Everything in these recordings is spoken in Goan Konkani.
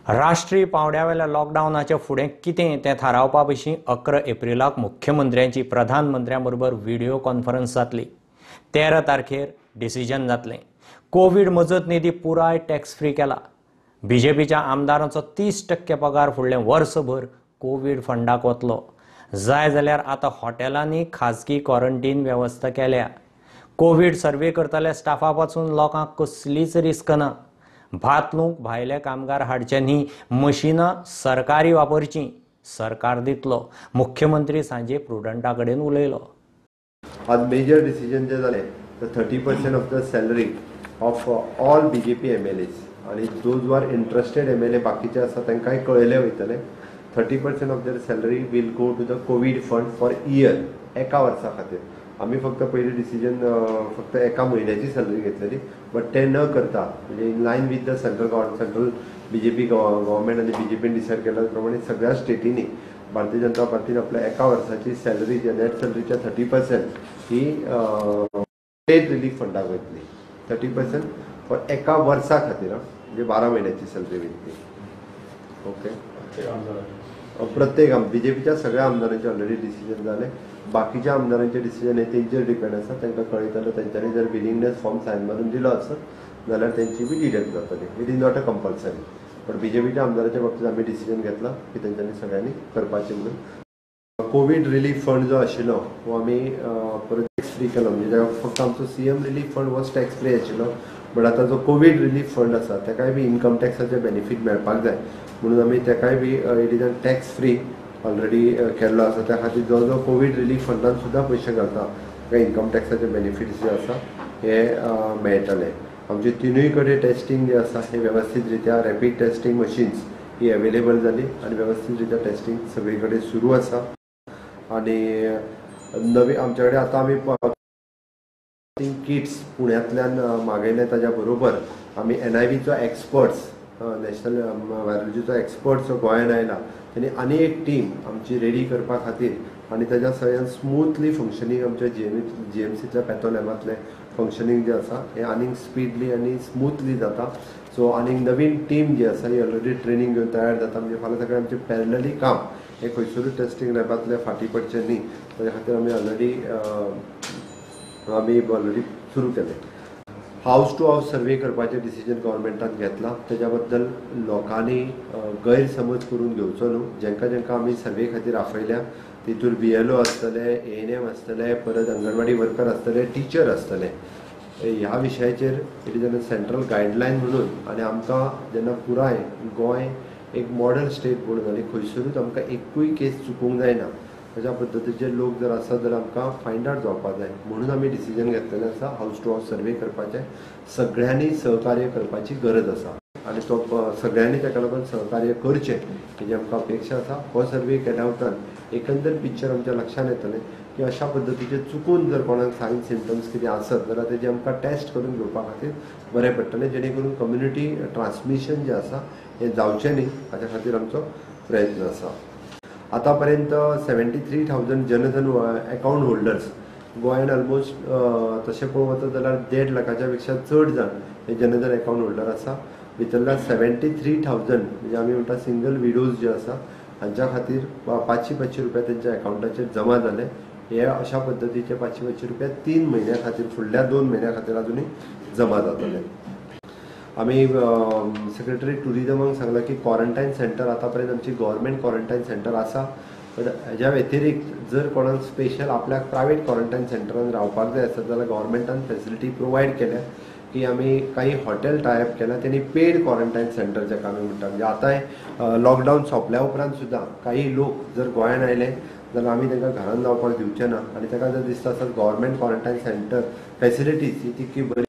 राष्ट्रीय पावंड्यावेल्या लॉकडावनाच्या फुडें कितें तें थारावपा विशीं 11 एप्रिलाक मुख्यमंत्र्यांची प्रधानमंत्र्यां बरोबर व्हिडियो कॉन्फरन्स जातली. 13 तारखेर डिसिजन जातलें. कोवीड मजत निधी पुराय टॅक्स फ्री केला. बीजेपीच्या आमदारांचो 30% पगार फुडलें वर्सभर कोवीड फंडाक वतलो. जाय जाल्यार आतां हॉटेलांनी खाजगी क्वॉरंटीन वेवस्था केल्या. कोवीड सर्वे करतल्या स्टाफा पासून लोकांक कसलीच रिस्क ना. भात लूंक भायले कामगार हाडचे न्ही, मशिनां सरकारी वापरचीं, सरकार दितलो. मुख्यमंत्री सांजे प्रुडंटा कडेन उलयलो. आज मेजर डिसिजन जे जालें तर 30% of the salary of all BJP MLAs आनी those who are interested MLA बाकीचे आसा तांकांय कळयलें वयतलें. 30% of their salary will go to the COVID fund for year, एका वर्सा खातीर. आमी फक्त पयलीं डिसिजन फक्त एका म्हयन्याची सॅलरी घेतलेली, बट तें न करता म्हणजे in line with the central government, central BJP government आनी बीजेपीन डिसायड केल्या प्रमाणे सगळ्या स्टेटींनी भारतीय जनता पार्टीन आपल्या एका वर्साची सॅलरी, नेट सॅलरीच्या 30% ही स्टेट रिलीफ फंडाक वयतली. 30% फॉर एका वर्सा खातीर, म्हणजे 12 म्हयन्याची सॅलरी वयतली. ओके, प्रत्येक बीजेपीच्या सगळ्या आमदारांचे ऑलरेडी डिसिजन जालें. बाकीच्या आमदारांचे डिसिजन हे तेंचेर डिपेंड आसा. तांकां कळयतलो तेंच्यांनी जर विलिंगनेस फॉर्म सायन मारून दिलो आसत जाल्यार तेंची बी डिडक्ट जातली. It is not a compulsory, but बीजेपीच्या आमदाराच्या बाबतींत आमी डिसिजन घेतला की तेंच्यांनी सगळ्यांनी करपाचें म्हणून. कोवीड रिलीफ फंड जो आशिल्लो हो आमी परत टॅक्स फ्री केलो. म्हणजे फक्त आमचो CM relief fund हो टॅक्स फ्री आशिल्लो, बट आतां जो कोवीड रिलीफ फंड आसा ताकाय बी इन्कम टॅक्साचे बेनिफीट मेळपाक जाय म्हणून आमी ताकाय बी it is an tax free already केल्लो आसा. त्या खातीर जो जो कोवीड रिलीफ फंडान सुद्दां पयशे घालता ताका इन्कम टॅक्साचे बेनिफिट्स जे आसा हे मेळटले. आमचे तिनूय कडेन टेस्टिंग जे आसा हे वेवस्थीत रित्या रॅपीड टेस्टिंग मशीन्स ही अवेलेबल जाली आनी वेवस्थीत रित्या टेस्टिंग सगळे कडेन सुरू आसा. आनी नवी आमच्या कडेन आतां आमी किट्स पुण्यांतल्यान मागयले, ताज्या बरोबर आमी एनआयवीचो एक्सपर्ट्स, नॅशनल व्हायरोलॉजीचो एक्सपर्ट जो गोंयान आयला तेणी आनी एक टीम आमची रेडी करपा खातीर आनी ताज्या सगळ्यान स्मूथली फंक्शनींग आमच्या जीएमसींतल्या पॅथो लॅबांतलें फंक्शनींग जें आसा हें आनीक स्पीडली आनी स्मूथली जाता. सो आनीक नवीन टीम जी आसा ही ऑलरेडी ट्रेनींग घेवन तयार जाता. म्हणजे फाल्यां सगळें आमचें पॅरलली काम हें खंयसरूय टेस्टिंग लॅबांतलें फाटीं पडचें न्ही, ताज्या खातीर आमी ऑलरेडी सुरू केलें. हावस टू हावस सर्वे करपाचें डिसिजन गव्हर्मेंटान घेतलां. तेज्या बद्दल लोकांनी गैरसमज करून घेवचो न्हू. जेंकां जेंकां आमी सर्वे खातीर आपयल्या तितूर BLO आसतले, ANM आसतले, परत अंगणवाडी वर्कर आसतले, टिचर आसतले. ह्या विशयाचेर it is an central guideline म्हणून आनी आमकां जेन्ना पुराय गोंय एक मॉडल स्टेट म्हणून आनी खंयसरूच आमकां एकूय केस चुकूंक जायना अशा पद्दतीचे लोक जर आसत जाल्यार आमकां फायंड आवट जावपाक जाय म्हणून आमी डिसिजन घेतलेलें आसा हावस टू हावस सर्वे करपाचें. सगळ्यांनी सहकार्य करपाची गरज आसा आनी तो सगळ्यांनी ताका लागून सहकार्य करचें हेजी आमकां अपेक्षा आसा. हो सर्वे केल्या उपरांत एकंदर पिक्चर आमच्या लक्षांत येतलें की अशा पद्दतीचे चुकून जर कोणाक सायन सिमटम्स कितें आसत जाल्यार तेजी आमकां टेस्ट करून घेवपा खातीर बरें पडटलें, जेणे करून कम्युनिटी ट्रान्समिशन जें आसा हें जावचें न्ही हाच्या खातीर आमचो प्रयत्न आसा. आतां पर्यंत 73,000 जनधन अकाउंट होल्डर्स गोंयान ऑलमोस्ट तशें पळोवंक वता जाल्यार 1.5 लाखाच्या पेक्षा चड जाण हे जनधन अकाउंट होल्डर आसा. भितरल्या 73,000 म्हणजे आमी म्हणटा सिंगल विडोज जे आसा हांच्या खातीर 500-500 रुपया तेंच्या अकाउंटाचेर जमा जाले. हे अशा पद्दतीचे 500-500 रुपया 3 म्हयन्या खातीर, फुडल्या 2 म्हयन्या खातीर अजुनूय जमा जातले. आमी सेक्रेटरी टुरिजमाक सांगलां की क्वॉरंटायन सेंटर आतां पर्यंत आमची गव्हर्मेंट क्वॉरंटायन सेंटर आसा, बट हेज्या व्यतिरिक्त जर कोणाक स्पेशल आपल्याक प्रायवेट क्वॉरंटायन सेंटरान रावपाक जाय आसत जाल्यार गव्हर्मेंटान फेसिलिटी प्रोवायड केल्या की आमी काही हॉटेल टायप केला तेणी पेड क्वॉरंटायन सेंटर जाका आमी म्हणटा. म्हणजे आतांय लॉकडावन सोंपल्या उपरांत सुद्दां काही लोक जर गोंयान आयले जाल्यार आमी तांकां घरान रावपाक दिवचे ना आनी ताका जर दिसता आसत गव्हर्मेंट क्वॉरंटायन सेंटर फेसिलिटीज ही तितकी बरी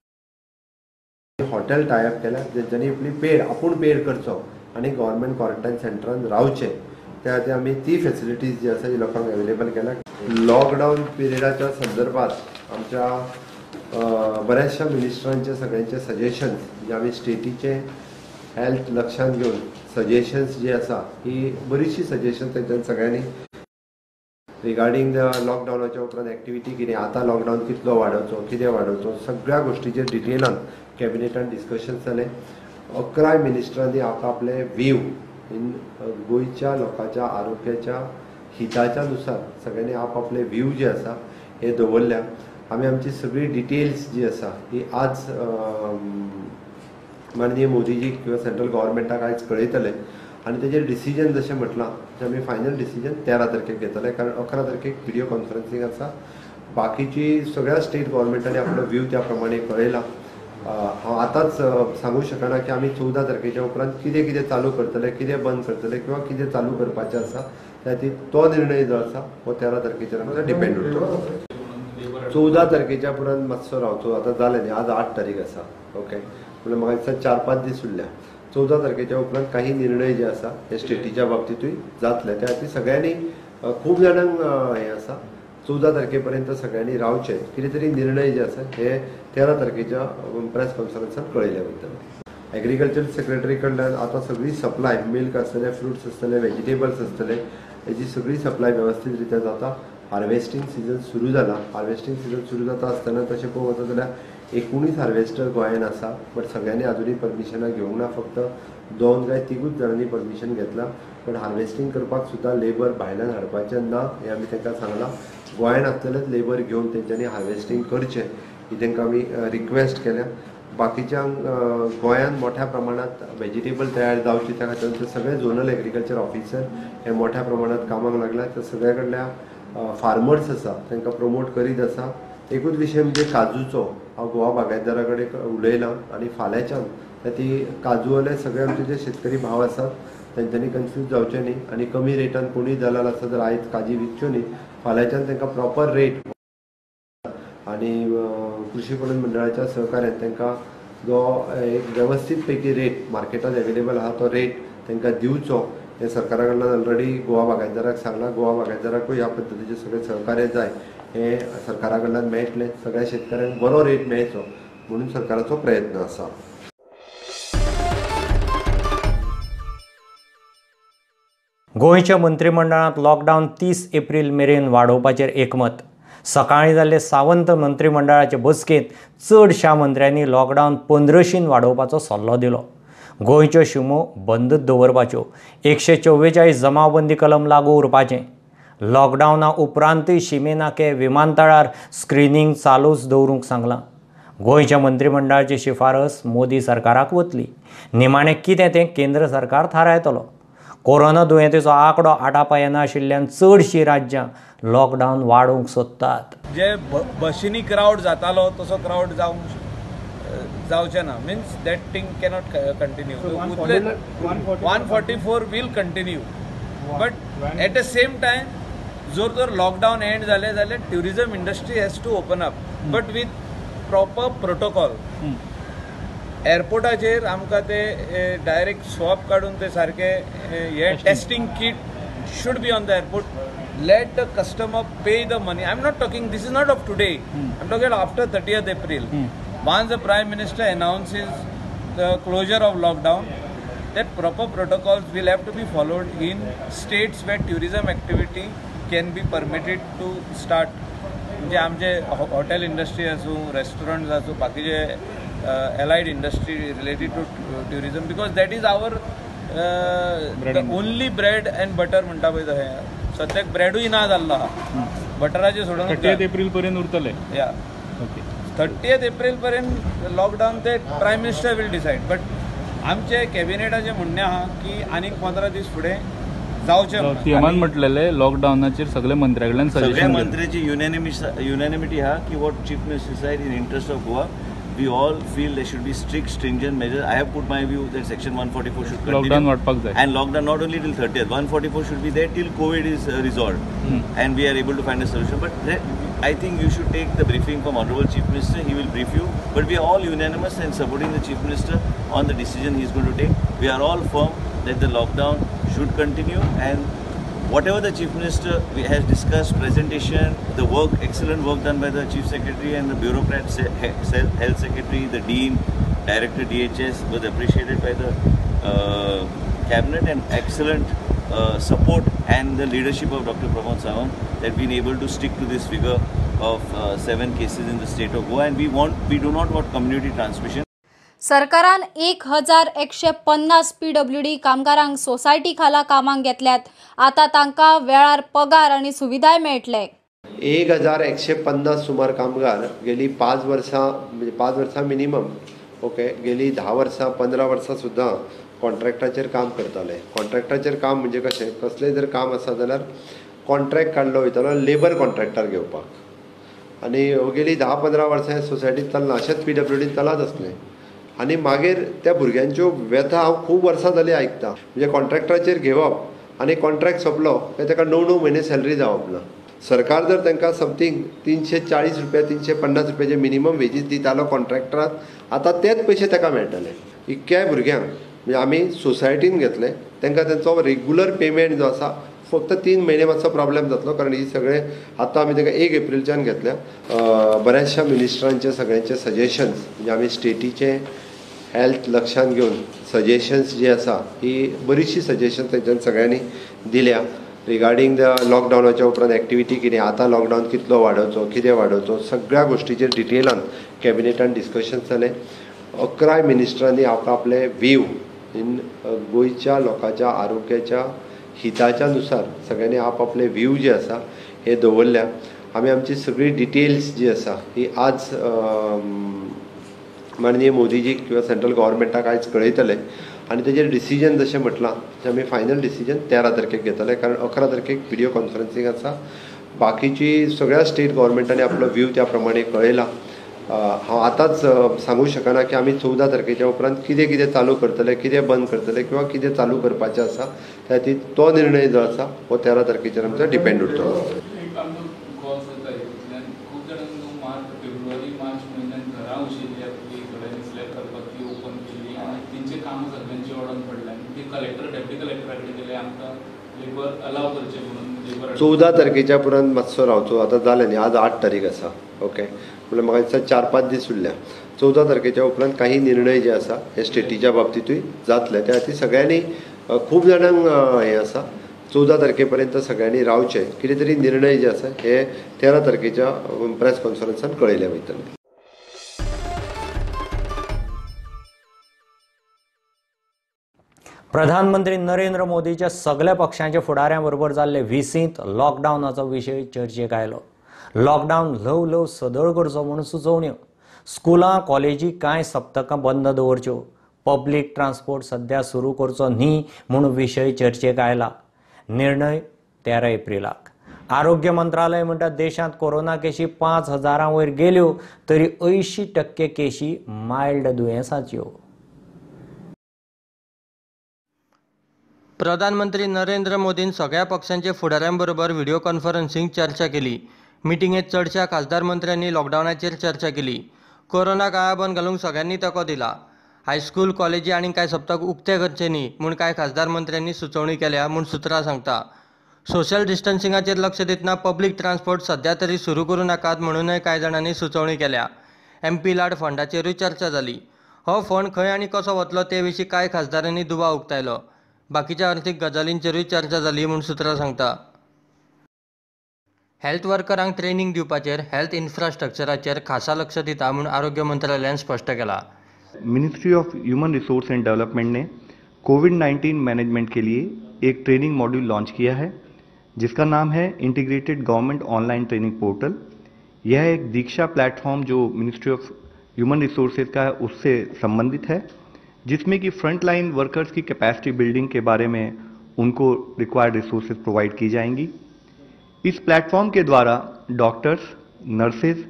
हॉटेल टायप केल्या जेंच्यांनी आपली पेड आपूण पेड करचो आनी गव्हर्मेंट क्वॉरंटायन सेंटरान रावचें, त्या खातीर आमी ती फेसिलिटीज जी आसा ती लोकांक अवेलेबल केल्या. लॉकडावन पिरियडाच्या संदर्भात आमच्या बऱ्याचशा मिनिस्टरांचे सगळ्यांचे सजेशन्स जे आमी स्टेटीचे हेल्थ लक्षांत घेवन सजेशन्स जी आसा ही बरीचशी सजेशन्स तेंच्यान सगळ्यांनी रिगार्डींग the लॉकडावनाच्या उपरांत एक्टिविटी कितें, आतां लॉकडावन कितलो वाडोवचो, कितें वाडोवचो, सगळ्या गोश्टीचेर डिटेलान कॅबिनेटान डिस्कशन जालें. 11 मिनिस्टरांनी आपले व्यू इन गोंयच्या लोकांच्या आरोग्याच्या हिताच्या नुसार सगळ्यांनी आपआपले व्यू जे आसा हे दवरल्या. आमी आमची सगळी डिटेल्स जी आसा ही आज माननीय मोदीजी किंवा सेंट्रल गव्हर्मेंटाक आयज कळयतले आनी तेजेर डिसिजन जशें म्हटलां तशें आमी फायनल डिसिजन 13 तारखेक घेतले, कारण 11 तारखेक व्हिडियो कॉन्फरन्सींग आसा. बाकीची सगळ्या स्टेट गव्हर्मेंटांनी आपलो व्यू त्या प्रमाणे कळयला. हांव आतांच सांगू शकना की आमी 14 तारखेच्या उपरांत कितें कितें चालू करतले, कितें बंद करतले किंवा कितें चालू करपाचें आसा, त्या खातीर तो निर्णय जो आसा हो 13 तारखेचेर आमकां डिपेंड उरतलो. 14 तारखेच्या उपरांत मातसो रावचो, आतां जालें न्ही, आज 8 तारीख आसा, ओके, म्हणल्यार म्हाका दिसता 4-5 दीस उरल्या. 14 तारखेच्या उपरांत काही निर्णय जे आसा हे स्टेटीच्या बाबतींतूय जातले. त्या खातीर सगळ्यांनी खूब जाणांक हें आसा 14 तारखे पर्यंत सगळ्यांनी रावचें, कितें तरी निर्णय जे आसा हे 13 तारखेच्या प्रेस कॉन्फरन्सान कळयले वयतले. एग्रीकल्चर सेक्रेटरी कडल्यान आतां सगळी सप्लाय, मिल्क आसतले, फ्रुट्स आसतले, वेजिटेबल्स आसतले, हेजी सगळी सप्लाय वेवस्थीत रित्या जाता. हार्वेस्टींग सिजन सुरू जाला. हार्वेस्टींग सिजन सुरू जाता आसतना तशें पळोवंक वता जाल्यार 19 हार्वेस्टर गोंयान आसा, बट सगळ्यांनी आजुनूय परमिशनां घेवंक ना, फक्त 2 काय 3 जाणांनी परमिशन घेतलां. पण हार्वेस्टींग करपाक सुद्दां लेबर भायल्यान हाडपाचें ना हें आमी तांकां सांगलां. गोंयान आसलेलेच लेबर घेवन तेंच्यांनी हार्वेस्टींग करचें ही तांकां आमी रिक्वेस्ट केल्या. बाकीच्यांक गोंयान मोठ्या प्रमाणांत वेजिटेबल तयार जावची त्या खातीर आमचे सगळे झोनल एग्रीकल्चर ऑफिसर हे मोठ्या प्रमाणांत कामाक लागल्या. तर सगळ्या कडल्या फार्मर्स आसा तांकां प्रमोट करीत आसा. एकूच विशय म्हणजे काजूचो हांव गोवा बागायतदारा कडेन उलयलां आनी फाल्यांच्यान ती काजूवाले सगळे आमचे जे शेतकरी भाव आसात तेंच्यांनी कन्फ्यूज जावचें न्ही आनी कमी रेटान कोणूय दलाल आसा तर आयज काजी विकच्यो न्ही. फाल्यांच्यान तांकां प्रॉपर रेट आनी कृषी पणन मंडळाच्या सहकार्यान तांकां जो एक वेवस्थीत पैकी रेट मार्केटांत एवेलेबल आहा तो रेट तांकां दिवचो हें सरकारा कडल्यान ऑलरेडी गोवा बागायतदाराक सांगलां. गोवा बागायतदाराकूय ह्या पद्दतीचें सगळें सहकार्य जाय हें सरकारा कडल्यान मेळटलें. सगळ्या शेतकऱ्यांक बरो रेट मेळचो म्हणून सरकाराचो प्रयत्न आसा. गोंयच्या मंत्रिमंडळांत लॉकडावन 30 एप्रील मेरेन वाडोवपाचेर एकमत. सकाळीं जाल्ले सावंत मंत्रिमंडळाचे बसकेंत चडशा मंत्र्यांनी लॉकडावन 15शीन वाडोवपाचो सल्लो दिलो. गोंयच्यो शिमो बंदच दवरपाच्यो, 144 जमावबंदी कलम लागू उरपाचें, लॉकडावना उपरांतूय शिमे नाके विमानतळार स्क्रिनींग चालूच दवरूंक सांगलां. गोंयच्या मंत्रिमंडळाची शिफारस मोदी सरकाराक वतली. निमाणें कितें तें केंद्र सरकार थारायतलो. कोरोना दुयेंतीचो आंकडो आटापा येनाशिल्ल्यान चडशीं राज्यां लॉकडावन वाडोवंक सोदतात. जे बशींनी क्रावड जातालो तसो क्रावड जावचें ना, means that thing cannot continue. 144 will continue, but at the same time जर तर लॉकडावन एंड जालें जाल्यार tourism industry has to open up, but with proper protocol. एअरपोर्टाचेर आमकां ते डायरेक्ट स्वॉप काडून ते सारके हे testing kit should be on the airport. Let the customer pay the money. I am not talking, this is not of today, I am talking after 30th April. Once the Prime Minister announces the closure of lockdown, that proper protocols will have to be followed in states where tourism activity can be permitted to start. म्हणजे आमचे हॉटेल इंडस्ट्री आसूं, रेस्टॉरंट्स आसूं, बाकीचे allied industry related to tourism, because that is our only bread and butter म्हणटा पळय तशें. सद्याक ब्रेडूय ना जाल्लो आहा, बटराचें सोडून 30 एप्रील पर्यंत उरतलें. या ओके, 30 एप्रील पर्यंत लॉकडावन ते prime minister will decide, but आमचे कॅबिनेटाचें म्हणणें आहा की आनीक 15 दीस फुडें जावचें. सीएमान म्हटलेलें लॉकडावनाचेर सगळे मंत्र्या कडल्यान सगळ्या मंत्र्याची युनॅनिमिटी आहा की what chief minister decide in interest of Goa. We all feel there should be strict, stringent measures. I have put my view that section 144 should continue. Lockdown वाटपाक जाय. And lockdown not only till 30th, 144 should be there till COVID is resolved and we are able to find a solution. But I think you should take the briefing from Honorable Chief Minister. He will brief you. But we are all unanimous and supporting the Chief Minister on the decision he is going to take. We are all firm that the lockdown should continue, and whatever the Chief Minister has discussed, presentation, the work, excellent work done by the Chief Secretary and the bureaucrats, Health Secretary, the Dean, Director DHS was appreciated by the Cabinet, and excellent support and the leadership of Dr. Pramod Sawant that been able to stick to this figure of 7 cases in the state of Goa, and we do not want community transmission. सरकारान 1150 पीडब्ल्यूडी कामगारांक सोसायटी खाला कामांक घेतल्यात. आतां तांकां वेळार पगार आनी सुविधाय मेळटले. 1150 सुमार कामगार गेली 5 वर्सां, म्हणजे 5 वर्सां मिनिमम, ओके, गेली 10 वर्सां 15 वर्सां सुद्दां कॉन्ट्रॅक्टाचेर काम करताले. कॉन्ट्रॅक्टाचेर काम म्हणजे कशें, कसलें जर काम आसा जाल्यार कॉन्ट्रॅक्ट काडलो वयतालो लेबर कॉन्ट्रॅक्टार घेवपाक, आनी गेली 10-15 वर्सां सोसायटींत चलना, अशेंच पीडब्ल्यूडीन चलत आसलें. आनी मागीर त्या भुरग्यांच्यो व्यथा हांव खूब वर्सां जालीं आयकतां. म्हणजे कॉन्ट्रॅक्टाचेर घेवप आनी कॉन्ट्रॅक्ट सोंपलो काय ताका 9-9 म्हयने सॅलरी जावप ना. सरकार जर तांकां समथींग 340 रुपया 350 रुपयाचे मिनिमम वेजीस दितालो कॉन्ट्रॅक्टराक, आतां तेच पयशे ताका मेळटले. इतक्याय भुरग्यांक म्हणजे आमी सोसायटीन घेतले, तांकां तेंचो रेगुलर पेमेंट जो आसा फक्त 3 म्हयने मातसो प्रॉब्लेम जातलो, कारण ही सगळे आतां आमी तांकां 1 एप्रिलच्यान घेतल्या. बऱ्याचशा मिनिस्टरांचे सगळ्यांचे सजेशन्स, म्हणजे आमी स्टेटीचे हेल्थ लक्षांत घेवन सजेशन्स जी आसा ही बरीचशी सजेशन्स तेंच्यान सगळ्यांनी दिल्या रिगार्डींग the लॉकडावनाच्या उपरांत एक्टिविटी कितें, आतां लॉकडावन कितलो वाडोवचो, कितें वाडोवचो, सगळ्या गोश्टीचेर डिटेलान कॅबिनेटान डिस्कशन जालें. 11 मिनिस्टरांनी आपले व्यू इन गोंयच्या लोकांच्या आरोग्याच्या हिताच्या नुसार सगळ्यांनी आपआपले व्यू जे आसा हे दवरल्या. आमी आमची सगळी डिटेल्स जी आसा ही आज माननीय मोदीजी किंवा सेंट्रल गव्हर्मेंटाक आयज कळयतले आनी तेजेर डिसिजन जशें म्हटलां तशें आमी फायनल डिसिजन 13 तारखेक घेतले, कारण 11 तारखेक व्हिडियो कॉन्फरन्सींग आसा. बाकीची सगळ्या स्टेट गव्हर्मेंटांनी आपलो व्यू त्या प्रमाणे कळयला. हांव आतांच सांगू शकना की आमी 14 तारखेच्या उपरांत कितें कितें चालू करतले, कितें बंद करतले किंवा कितें चालू करपाचें आसा, त्या खातीर तो निर्णय जो आसा हो 13 तारखेचेर आमचो डिपेंड उरतलो. कलेक्टर 14 तारखेच्या उपरांत मातसो रावचो, आतां जालें न्ही, आज 8 तारीख आसा, ओके, म्हणल्यार म्हाका दिसता 4-5 दीस उरल्या. 14 तारखेच्या उपरांत काही निर्णय जे आसा हे स्टेटीच्या बाबतींतूय जातले, त्या खातीर सगळ्यांनी खूब जाणांक हें आसा 14 तारखे पर्यंत सगळ्यांनी रावचें, कितें तरी निर्णय जे आसा हे 13 तारखेच्या प्रेस कॉन्फरन्सान कळयले वयतले. प्रधानमंत्री नरेंद्र मोदीच्या सगळ्या पक्षांच्या फुडाऱ्यां बरोबर जाल्ले व्हीसींत लॉकडावनाचो विशय चर्चेक आयलो. लॉकडावन ल्हव ल्हव सदळ करचो म्हूण सुचोवण्यो, स्कुलां कॉलेजी कांय सप्तकां बंद दवरच्यो, पब्लीक ट्रान्सपोर्ट सध्या सुरू करचो न्ही म्हूण विशय चर्चेक आयला. निर्णय 13 एप्रिलाक. आरोग्य मंत्रालय म्हणटा देशांत कोरोना केशी 5000 वयर गेल्यो तरी 80% केशी मायल्ड दुयेंसाच्यो. प्रधानमंत्री नरेंद्र मोदीन सगळ्या पक्षांचे फुडाऱ्यांबरोबर व्हिडिओ कॉन्फरन्सिंग चर्चा केली. मिटिंगेत चडशा खासदार मंत्र्यांनी लॉकडावनाचेर चर्चा केली. कोरोना काळाबंद घालूंक सगळ्यांनी तेंको दिला. हायस्कूल कॉलेजी आनी कांय सप्तक उक्ते करचे न्ही म्हूण कांय खासदार मंत्र्यांनी सुचोवणी केल्या म्हूण सुत्रां सांगता. सोशल डिस्टन्सिंगाचेर लक्ष दितना पब्लीक ट्रान्सपोर्ट सध्या तरी सुरू करूं नाकात म्हणूनय कांय जाणांनी सुचोवणी केल्या. एमपी लाड फंडाचेरूय चर्चा जाली. हो फंड खंय आनी कसो वतलो ते विशीं कांय खासदारांनी दुबाव उक्तायलो. बाकीच्या अर्थीक गजालींचेरूय चर्चा जाली म्हूण सुत्रां सांगता. हेल्थ वर्करांक ट्रेनिंग दिवपाचेर हेल्थ इन्फ्रास्ट्रक्चराचेर खासा लक्ष दिता म्हूण आरोग्य मंत्रालयान स्पश्ट केला. Ministry of human resource and development ने कोविड-19 मैनेजमेंट के लिए एक ट्रेनिंग मॉड्यूल लॉन्च किया है, जिसका नाम है integrated government online training portal. यह एक दीक्षा प्लेटफॉर्म जो मिनिस्ट्री ऑफ ह्यूमन रिसोर्सेज का है उससे संबंधित है, जिसमें कि फ्रंट लाइन वर्कर्स की कैपेसिटी बिल्डिंग के बारे में उनको रिक्वायर्ड रिसोर्सेज प्रोवाइड की जाएंगी। इस प्लेटफॉर्म के द्वारा doctors, nurses,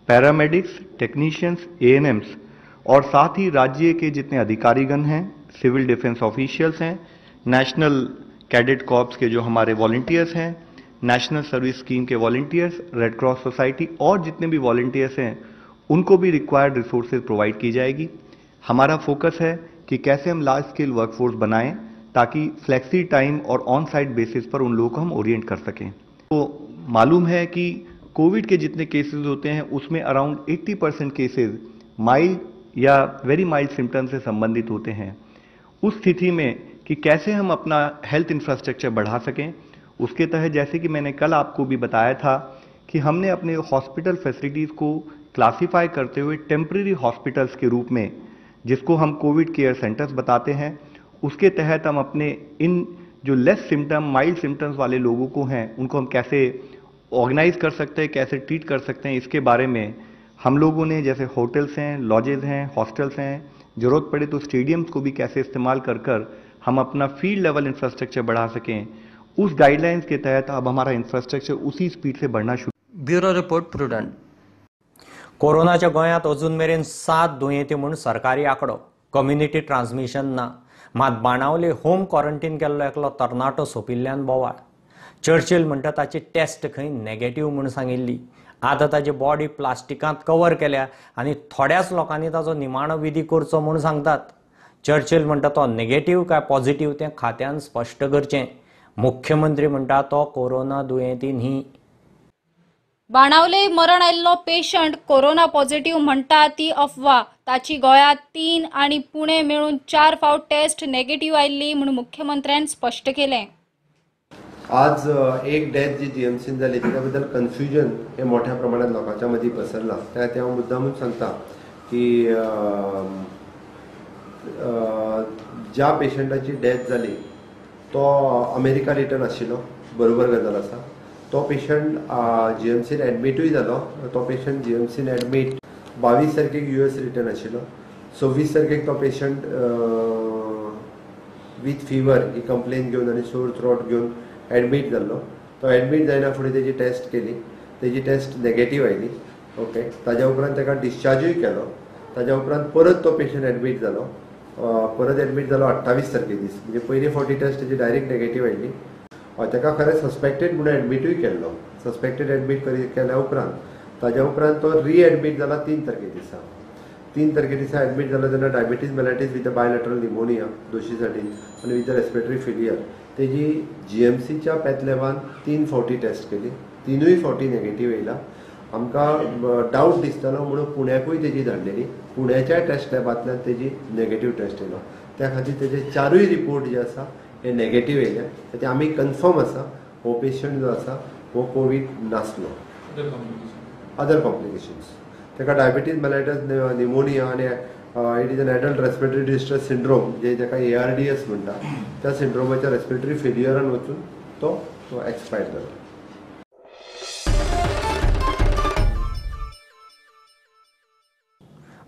paramedics, technicians, ANMs और साथ ही राज्य के जितने अधिकारीगण हैं, सिविल डिफेंस ऑफिशियल्स हैं, नेशनल कैडेट कॉर्प्स के जो हमारे वॉलंटियर्स हैं, नेशनल सर्विस स्कीम के वॉलंटियर्स, रेड क्रॉस सोसाइटी और जितने भी वॉलंटियर्स हैं उनको भी रिक्वायर्ड रिसोर्सेज प्रोवाइड की जाएगी। हमारा फोकस है कि कैसे हम लार्ज स्केल वर्कफोर्स बनाएं ताकि फ्लेक्सी टाइम और ऑन साइट बेसिस पर उन लोगों को हम ओरिएंट कर सकें। तो मालूम है कि कोविड के जितने केसेस होते हैं उसमें अराउंड 80% केसेस माइल्ड या वेरी माइल्ड सिम्टम से संबंधित होते हैं। उस स्थिति में कि कैसे हम अपना हेल्थ इंफ्रास्ट्रक्चर बढ़ा सकें, उसके तहत जैसे कि मैंने कल आपको भी बताया था कि हमने अपने हॉस्पिटल फैसिलिटीज़ को क्लासीफाई करते हुए टेम्प्रेरी हॉस्पिटल्स के रूप में जिसको हम कोविड केयर सेंटर्स बताते हैं, उसके तहत हम अपने इन जो लेस सिम्टम, माइल्ड सिम्टम्स वाले लोगों को हैं उनको हम कैसे ऑर्गेनाइज कर सकते हैं, कैसे ट्रीट कर सकते हैं, इसके बारे में हम लोगों ने जैसे होटल्स हैं, लॉजेज हैं, हॉस्टल्स हैं, ज़रूरत पड़े तो स्टेडियम्स को भी कैसे इस्तेमाल कर कर हम अपना फील्ड लेवल इंफ्रास्ट्रक्चर बढ़ा सकें, उस गाइडलाइंस के तहत अब हमारा इंफ्रास्ट्रक्चर उसी स्पीड से बढ़ना शुरू। Bureau report, Prudent. कोरोनाच्या गोंयांत अजून मेरेन 7 दुयेंती म्हूण सरकारी आंकडो, कम्युनिटी ट्रान्समिशन ना। मात बाणावले होम क्वॉरंटीन केल्लो एकलो तरणाटो सोंपिल्ल्यान बोवाळ। चर्चिल म्हणटा ताची टेस्ट खंय नेगेटीव म्हूण सांगिल्ली। आतां ताची बॉडी प्लास्टिकांत कवर केल्या आनी थोड्याच लोकांनी ताचो निमाणो विधी करचो म्हूण सांगतात। चर्चिल म्हणटा तो नेगेटीव काय पॉझिटीव तें खात्यान स्पश्ट करचें। मुख्यमंत्री म्हणटा तो कोरोना दुयेंती न्ही। बाणावले मरण आयिल्लो पेशंट कोरोना पॉझिटिव्ह म्हणटा ती अफवा। ताची गोंयांत 3 आनी पुणे मेळून 4 फावट टेस्ट नेगेटिव्ह आयिल्ली म्हूण मुख्यमंत्र्यान स्पश्ट केलें। आज एक डेथ जी जीएमसीन जाली तेच्या बद्दल कन्फ्युजन हे मोठ्या प्रमाणात लोकांच्या मदीं पसरलां। त्या हांव मुद्दामून सांगता की ज्या पेशंटाची डेथ जाली तो अमेरिका रिटर्न आशिल्लो, बरोबर गजाल आसा। तो पेशंट जीएमसीन एडमिटूय जालो। तो पेशंट जीएमसीन एडमीट 22 तारखेक यूएस रिटर्न आशिल्लो। 26 तारखेक तो patient with fever he complain घेवन आनी सोर थ्रोट घेवन एडमीट जाल्लो। तो एडमीट जायना फुडें तेजी टेस्ट केली, तेजी टेस्ट नेगेटीव आयली। ओके, ताज्या उपरांत ताका डिस्चार्जूय केलो। ताज्या उपरांत परत तो पेशंट एडमीट जालो, परत एडमीट जालो 28 तारखे दीस, म्हणजे पयली फावटी टेस्ट तेजी डायरेक्ट नेगेटीव आयली। ताका खरें सस्पेक्टेड म्हणून एडमिटूय केल्लो। सस्पेक्टेड एडमीट केल्या उपरांत ताज्या उपरांत तो रिएडमीट जाला 3 तारखे दिसा। 3 तारखे दिसा एडमीट जालो तेन्ना diabetes mellitus with bilateral pneumonia दोशीसाठी आनी विथ रेस्पिरेटरी फेलियर तेजी जीएमसीच्या पॅथ लॅबान 3 फावटी टेस्ट केली, 3ूय फावटी नेगेटीव येयला। आमकां डावट दिसतालो म्हणून पुण्याकूय तेजी धाडलेली, पुण्याच्या टेस्ट लॅबांतल्यान तेजी नेगेटीव टेस्ट येयलो। त्या खातीर तेजे 4ूय रिपोर्ट जे आसा हे नेगेटीव येयले। ते आमी कन्फर्म आसा हो पेशंट जो आसा हो कोवीड नासलो। अदर कॉम्प्लिकेशन्स ताका डायबिटीज मेलायटस निमोनिया आनी it is an adult respiratory distress syndrome जे ताका ARDS म्हणटा, त्या सिंड्रोमाच्या रेस्पिरेटरी फेलियरान वचून तो एक्सपायर जालो।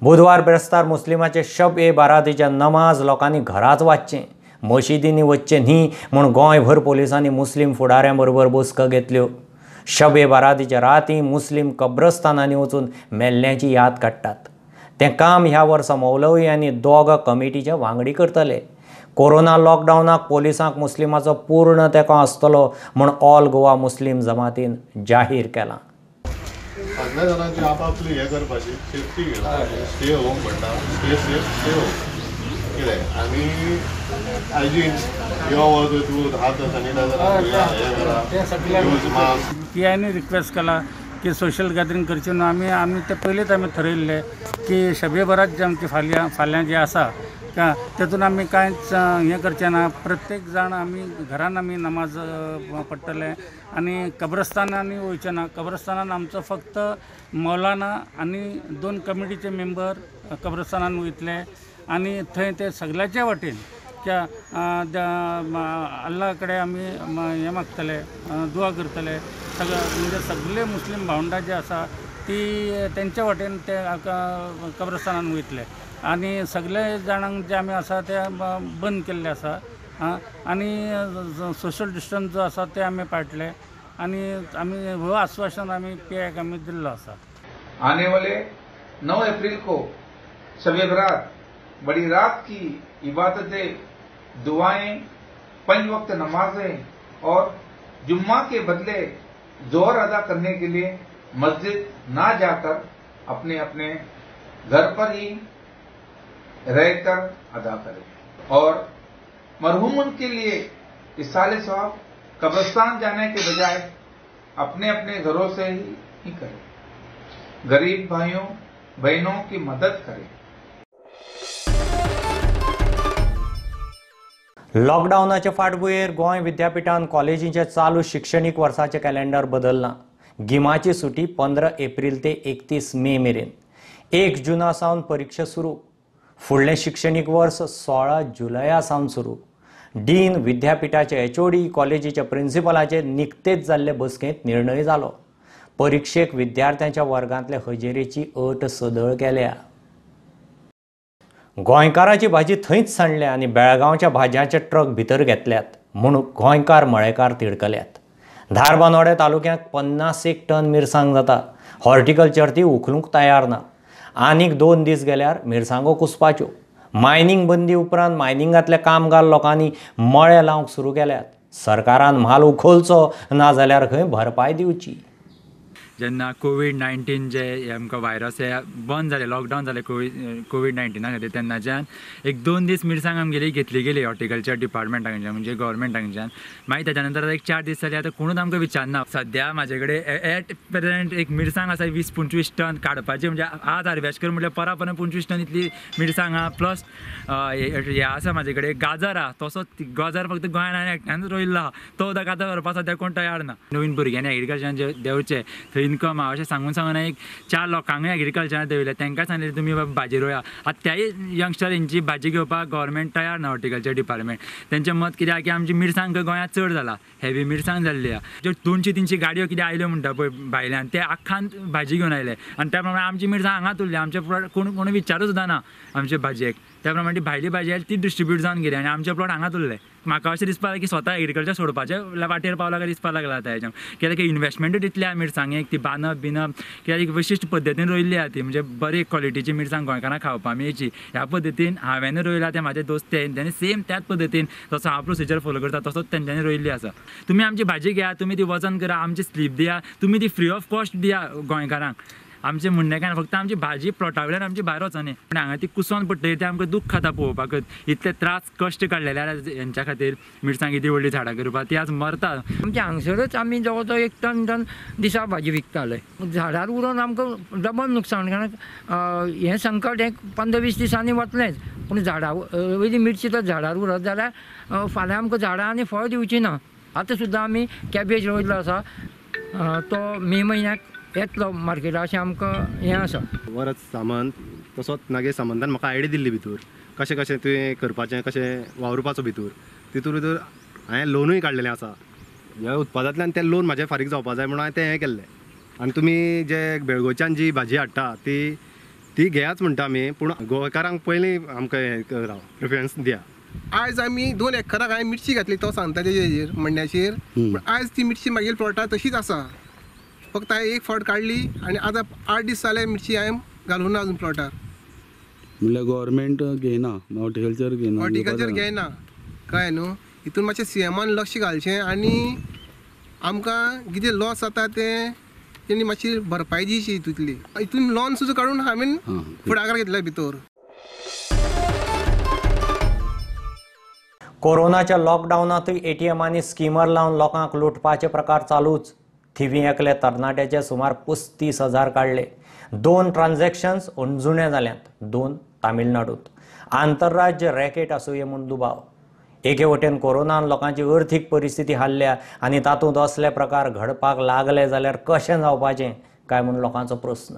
बुधवार बेस्तार मुस्लिमाचे शब ए बारातीच्या नमाज लोकांनी घराच वाचचें, मशिदींनी वचचें न्ही म्हूण गोंयभर पोलिसांनी मुस्लीम फुडाऱ्यां बरोबर बसका घेतल्यो। शब ए बारातीच्या राती मुस्लीम कब्रस्तानांनी वचून मेल्ल्यांची याद काडटात। तें काम ह्या वर्सा मौलवी आनी दोग कमिटीचे वांगडी करतले। कोरोना लॉकडावनाक पोलिसांक मुस्लिमाचो पूर्ण तेंको आसतलो म्हूण ऑल गोवा मुस्लीम जमातीन जाहीर केलां। सगळ्या जाणांची आपापली हें करपाची सेफ्टी घेवपाची, स्टे होम म्हणटा, स्टे सेफ स्टे होम कितें आनी हायजीन यो वच तूं हात सॅनिटायझर हे करा, यूज मास्क। ती आनी रिक्वेस्ट केला की सोशल गॅदरींग करची न्हू। आमी आमी ते पयलींच आमी थरयल्लें की शबे बरात जे आमची फाल्यां फाल्यां जे आसा तेतून आमी कांयच हें करचें ना। प्रत्येक जाण आमी घरान आमी नमाज पडटले आनी कब्रस्तानांनी वयचें ना। कब्रस्तानान आमचो फक्त मौलाना आनी 2 कमिटीचे मेंबर कब्रस्तानान वयतले आनी थंय ते सगळ्याचे वाटेन त्या अल्ला कडेन आमी हें मागतले, दुआ करतले। सगळे म्हणजे सगळे मुस्लीम भावंडां जे आसा ती तेंच्या वाटेन ते कब्रस्तानान वयतले आनी सगळे जाणांक जे आमी आसा ते बंद केल्ले आसा आनी सोशल डिस्टन्स जो आसा ते आमी पाळटले आनी आमी हो आश्वासन आमी पी आयक आमी दिल्लो आसा। आने वाले 9 अप्रैल को शब बरात बड़ी रात की इबादतें, दुआएं, 5 वक्त नमाजें और जुम्मा के बदले जोहर अदा करने के लिए मस्जिद ना जाकर अपने अपने घर पर ही रहकर अदा करें और मरहूमन के लिए इसाले सवाब कब्रिस्तान जाने के बजाय अपने अपने घरों से ही करें। गरीब भाइयों बहनों की मदद करें। लॉकडावनाचे फाटभुंयेर गोंय विद्यापीठान कॉलेजींचे चालू शिक्षणीक वर्साचें कॅलेंडर बदललां। गिमाची सुटी 15 एप्रिल ते 31 मे मेरेन, 1 जुना सावन परिक्षा सुरू। फुडलें शिक्षणीक वर्स 16 जुलया सावन सुरू. डीन, विद्यापिठाचे एचओडी, कॉलेजीच्या प्रिन्सिपलाचे निकतेच जाल्ले बसकेंत निर्णय जालो. परिक्षेक विद्यार्थ्यांच्या वर्गांतले हजेरेची अट सदळ केल्या. गोंयकाराची भाजी थंयच सांडल्या आनी बेळगांवच्या भाजयांचे ट्रक भितर घेतल्यात म्हूण गोंयकार मळेकार तिडकल्यात. धारबांदोडें तालुक्यांत 50 टन मिरसांग जाता. हॉर्टिकल्चर ती उखलूंक तयार ना. आनीक 2 दीस गेल्यार मिरसांगो कुसपाच्यो. मायनींग बंदी उपरांत मायनिंगांतल्या कामगार लोकांनी मळे लावंक सुरू केल्यात. सरकारान म्हाल उखलचो ना जाल्यार खंय भरपाय दिवची. जेन्ना कोवीड-19 जे आमकां व्हायरस हे बंद जाले, लॉकडावन जालें कोवीड-19 खातीर, तेन्नाच्यान एक 2 दीस मिरसांग आमगेली घेतली गेली हॉर्टिकल्चर डिपार्टमेंटांच्यान, म्हणजे गव्हर्मेंटांच्यान. मागीर ताच्या नंतर एक 4 दीस जाले, आतां कोणूच आमकां विचारना. सद्या म्हाजे कडेन एट प्रेजेंट एक मिरसांग आसा 20-25 टन काडपाची, म्हणजे आज हार्वेस्ट कर म्हटल्यार परा पर्यंत 25 टन इतली मिरसांग आहा. प्लस हे आसा म्हाजे कडेन गाजर आहा, तसोच गाजर फक्त गोंयान हांवें एकट्यानूच रोयल्लो आहा, तो सुद्दां गाजर व्हरपाक सद्या कोण तयार ना. नवीन भुरग्यांनी एग्रीकल्चरान जे देंवचें थंय इनकम आहा अशें सांगून सांगून एक 4 लोकांकूय एग्रीकल्चरान देंवयले, तांकां सांगलें तुमी भाजी रोया. आतां त्याय यंगस्टर हेंची भाजी घेवपाक गव्हर्मेंट तयार ना, हॉर्टिकल्चर डिपार्टमेंट. तेंचें मत कितें आहा की आमची मिरसांग गोंयांत चड जाला, हेवी मिरसांग जाल्ली आहा. ज्यो 200-300 गाडयो कितें आयल्यो म्हणटा पळय भायल्यान, ते आख्खान भाजी घेवन आयले आनी त्या प्रमाणे आमची मिरसांग हांगाच उरली. आमचे कोण कोण विचारूच सुद्दां ना आमचे भाजयेक. त्या प्रमाणे ती भायली भाजी आयली ती डिस्ट्रिब्यूट जावन गेली आनी आमचे प्लॉट हांगाच उरले. म्हाका अशें दिसपाक लागलें की स्वता एग्रीकल्चर सोडपाचे वाटेर पावला काय दिसपाक लागला आतां हेच्या, कित्याक की इन्वेस्टमेंटूच इतली आहा मिरसांगेक, ती बांदप बिनप, कित्याक एक विशिश्ट पद्दतीन रोयल्ली आहा ती, म्हणजे बरी क्वॉलिटीची मिरसांग गोंयकारांक खावपाक मेळची ह्या पद्दतीन हांवें रोयला. ते म्हाजे दोस्त तेंच्यांनी सेम त्याच पद्दतीन जसो हांव प्रोसिजर फोलो करता तसोच तेंच्यांनी रोयल्ली आसा. तुमी आमची भाजी घेया, तुमी ती वजन करा, आमची स्लीप दिया, तुमी ती फ्री ऑफ कॉस्ट दिया गोंयकारांक. आमचें म्हणणें काय फक्त आमची भाजी प्लॉटा वयल्यान आमची भायर वचना, पूण हांगा ती कुसोन पडटली तें आमकां दूख खाता पळोवपाकच. इतले त्रास कश्ट काडलेले हेंच्या खातीर मिरसांग इतली व्हडली झाडां करपाक, ती आज मरता. आमच्या हांगसरच आमी जवळ जवळ 1 टन टन दिसा भाजी विकताले. झाडार उरोन आमकां डबल नुकसान, कारण हें संकट हें 15-20 दिसांनी वतलेंच, पूण झाडां वयली मिरची तर झाडार उरत जाल्यार फाल्यां आमकां झाडां आनी फळ दिवची ना. आतां सुद्दां आमी कॅबेज रोयल्लो आसा, तो मे म्हयन्याक येतलो मार्केटाक अशें आमकां हें आसा. वरत सामंत तसोच नागेश सामंतान म्हाका आयडिया दिल्ली भितर कशें कशें तुवें करपाचें, कशें वावुरपाचो भितर, तितूर भितर हांवें लोनूय काडलेलें आसा. ह्या उत्पादांतल्यान तें लोन म्हाजें फारीक जावपा जाय म्हणून हांवें तें हें केल्लें. आनी तुमी जे बेळगांवच्यान जी भाजी हाडटा ती ती घेयाच म्हणटा आमी, पूण गोंयकारांक पयलीं आमकां हें करा, प्रिफरन्स दिया. आयज आमी 2 एकराक हांवें मिरची घातली, तो सांगता तेजेर म्हणण्याचेर, पूण आयज ती मिरची मागीर प्लॉटार तशीच आसा. फक्त हांवें एक फावट काडली आनी आतां 8 दीस जाले मिरची हांवें घालूंक ना अजून प्लॉटार. म्हणल्यार गव्हर्मेंट घेयना, हॉर्टिकल्चर घेयना, हॉर्टिकल्चर घेयना, कळ्ळें न्हू. हितून मातशें सीएमान लक्ष घालचें आनी आमकां कितें लॉस जाता तें तेणी मातशी भरपाय दिवची. हितूंतली हितून लॉन सुद्दां काडून हांवें फुडाकार घेतला भितर. कोरोनाच्या लॉकडावनांतूय एटीएमांनी स्किमर लावन लोकांक लुटपाचे प्रकार चालूच. थिवी एकले तरणाट्याचे सुमार 35,000 काडले. 2 ट्रान्झॅक्शन्स अंजुणे जाल्यात, 2 तामिळनाडूत. आंतरराज्य रॅकेट आसुये म्हूण दुबाव. एके वटेन कोरोनान लोकांची अर्थीक परिस्थिती हाल्ल्या आनी तातूंत असले प्रकार घडपाक लागले जाल्यार कशें जावपाचें काय म्हूण लोकांचो प्रस्न.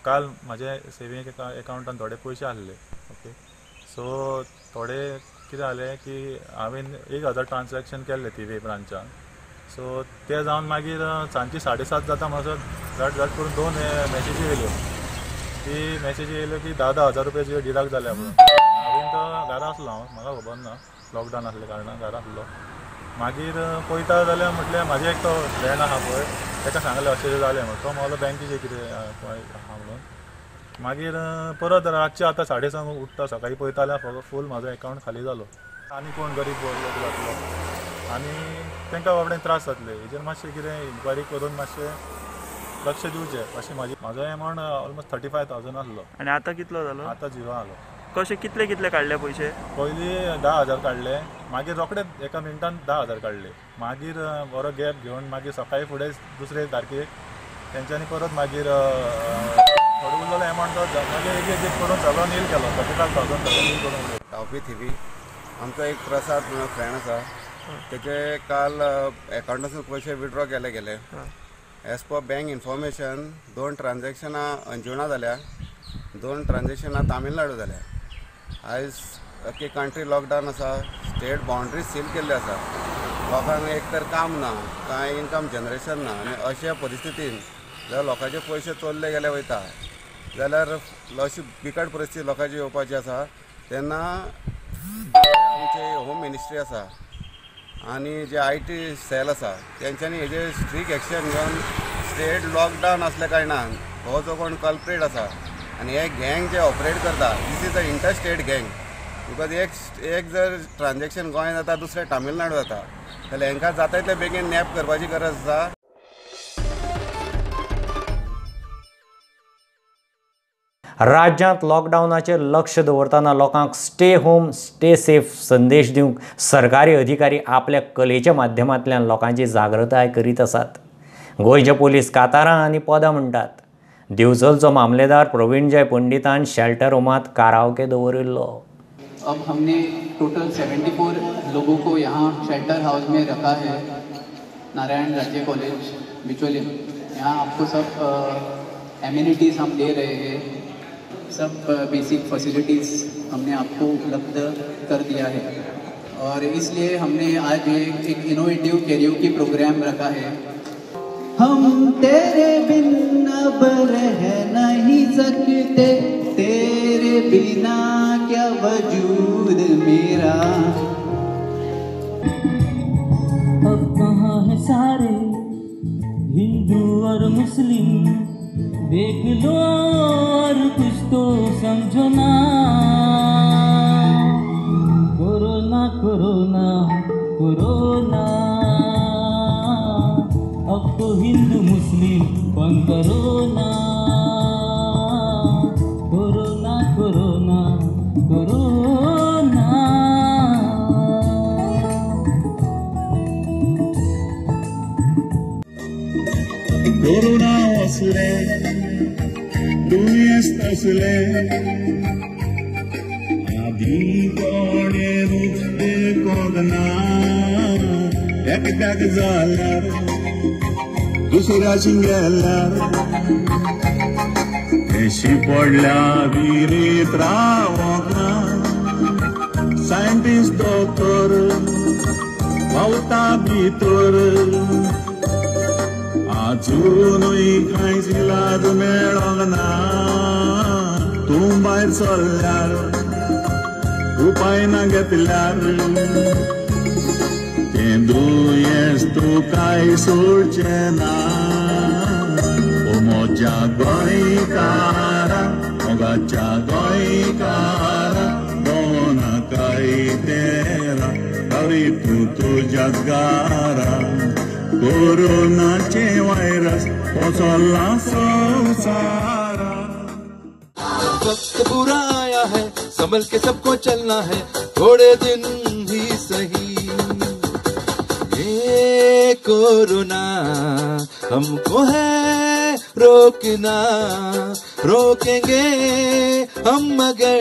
काल म्हजे सेविंग एकावंटान थोडे पयशे आहले, ओके, सो थोडे कितें जालें की हांवें 1000 ट्रान्जॅक्शन केल्ले थिवी ब्रांचान. सो ते जावन मागीर सांजची 7:30 जाता म्हणसर झट झट करून 2 मॅसेजी येयल्यो. ती मॅसेजी येयल्यो की 10-10 हजार रुपया तुजे डिडक्ट जाल्या म्हणून. हांवें तो घरा आसलो, हांव म्हाका खबर ना, लॉकडावन आसले कारणान घरा आसलो. मागीर पळयता जाल्यार म्हटल्यार म्हाजे एक तो फ्रेंड आहा पळय, ताका सांगलें अशें जालें म्हणून, तो म्हणलो बँकेचें कितें आहा म्हणून. मागीर परत रातचें आतां 6:30 उठ्ठा, सकाळीं पळयता जाल्यार फूल म्हाजो एकावंट खाली जालो. आनी कोण गरीब लोक जातलो आनी तांकां बाबड्यांक त्रास जातले, हेजेर मातशें कितें इन्क्वायरी करून मातशें लक्ष दिवचें अशें म्हाजी. म्हाजो एमावंट ऑलमोस्ट 35,000 आसलो. आनी आतां कितलो जालो? आतां झिरो आलो. कशें कितले कितले काडले पयशे? पयलीं 10,000 काडले, मागीर रोखडे एका मिनटान 10,000 काडले. मागीर बरो गॅप घेवन मागीर सकाळीं फुडें दुसरे तारखेक तेंच्यांनी परत मागीर थोडो उरलेलो एमावंट तो मागीर एक एक करून सगळो नील केलो, 35,000 सगळो नील करून उडयलो. रावपी थिवी आमचो एक प्रसाद म्हणून फ्रेंड आसा, तेचे काल एकावंटासून पयशे विड्रॉ केले गेले. एज पर बँक इन्फॉर्मेशन 2 ट्रान्जॅक्शनां अंजुणा जाल्या, 2 ट्रान्जॅक्शनां तामिळनाडू जाल्या. आयज अख्खी कंट्री लॉकडावन आसा, स्टेट बाउंड्री सील केल्ली आसा, लोकांक एक तर काम ना, कांय इनकम जनरेशन ना आनी अशा परिस्थितीन जर लोकांचे पयशे चोरले गेले वयता जाल्यार अशी बिकट परिस्थिती लोकांची येवपाची आसा. तेन्ना आमचे होम मिनिस्ट्री आसा आनी जे IT cell आसा तेंच्यांनी हेजेर स्ट्रीक एक्शन घेवन स्टेट लॉकडावन आसल्या कारणान हो जो कोण कल्प्रेट आसा आनी हे गँग जे ऑपरेट करता, this is a inter state gang, because एक जर ट्रान्जॅक्शन गोंयांत जाता दुसरें तामिळनाडू जाता, जाल्यार हांकां जाता तितले बेगीन नॅप करपाची गरज आसा. राज्यांत लॉकडावनाचेर लक्ष दवरतना लोकांक स्टे होम स्टे सेफ संदेश दिवंक सरकारी अधिकारी आपल्या कलेच्या माध्यमांतल्यान लोकांची जागृताय करीत आसात. गोंयचे पोलीस कातारां आनी पदां म्हणटात. दिवचलचो मामलेदार प्रवीणजय पंडितान शेल्टर होमांत कारावके दवरिल्लो. अब हमने टोटल 74 लोगों को यहाँ शेल्टर हाउस में रखा है, नारायण राज्य कॉलेज बिचोलिम. यहाँ आपको सब एम्यूनिटीज़ हम दे रहे हैं, सब बेसिक फैसिलिटीज़ हमने आपको उपलब्ध कर दिया है और इसलिए हमने आज एक इनोवेटिव कैरियोकी प्रोग्राम रखा है. हम तेरे बिन अब रह नहीं सकते, तेरे बिना क्या वजूद मेरा. अब कहाँ है सारे हिंदू और मुस्लिम, देख लो और कुछ तो समझो ना. कोरोना कोरोना कोरोना, अब तो हिंदू मुस्लिम बंद करो ना. Corona corona corona. कोरोना असले दुयेंस तसले आदी कोणे रुचते कोगना, एकट्याक जाल्यार दुसऱ्याची गेल्यार अशी पडल्या विरीत रावोंक ना. सायंटिस्ट दोतोर पावता भितर, आजुनूय कांयच इलाज मेळोंक ना. तूं भायर सरल्यार उपाय ना घेतल्यार तें दुयेंस तुकाय सोडचें ना. ओ म्हज्या गोंयकारा, मोगाच्या गोंयकारा, भोंवनाकाय तेरा, तरी तूं तुज्याच घरा. कोरोनाचे वायरस पसरला संवसारा. वक्त बुरा आया है, संभल के सबको चलना है, थोड़े दिन ही सही. ये कोरोना हमको है रोकना, रोकेंगे हम मगर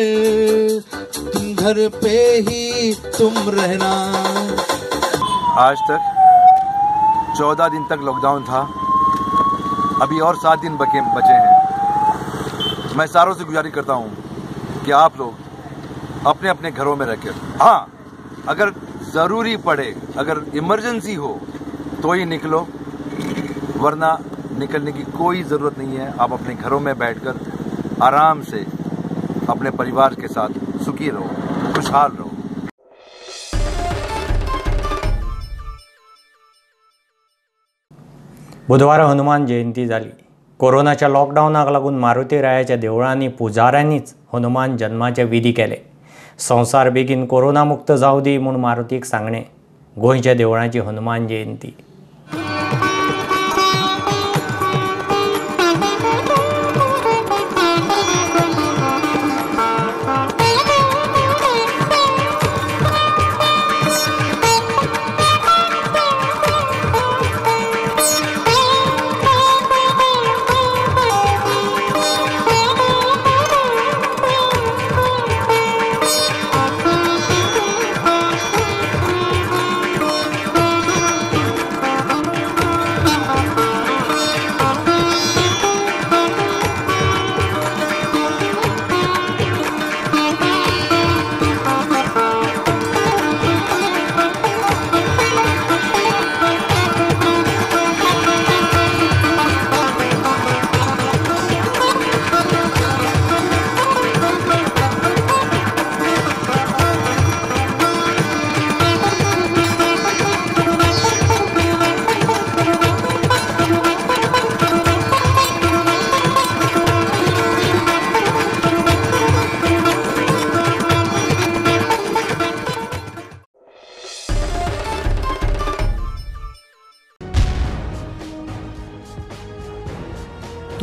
तुम घर पे ही तुम रहना. आज तक 14 दिन तक लॉकडाउन था, अभी और 7 दिन बचे हैं. मैं सारों से गुजारिश करता हूँ कि आप लोग अपने अपने घरों में रहकर, हाँ अगर ज़रूरी पड़े, अगर इमरजेंसी हो तो ही निकलो, वरना निकलने की कोई ज़रूरत नहीं है. आप अपने घरों में बैठकर आराम से अपने परिवार के साथ सुखी रहो, खुशहाल रहो. बुधवारा हनुमान जयंती जाली. कोरोनाच्या लॉकडावनाक लागून मारुती रायाच्या देवळांनी पुजाऱ्यांनीच हनुमान जन्माचे विधी केले. संवसार बेगीन कोरोना मुक्त जावं दी म्हूण मारुतीक सांगणें. गोंयच्या देवळांची हनुमान जयंती.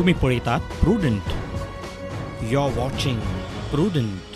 तुम्ही पळयतात Prudent. You are watching Prudent.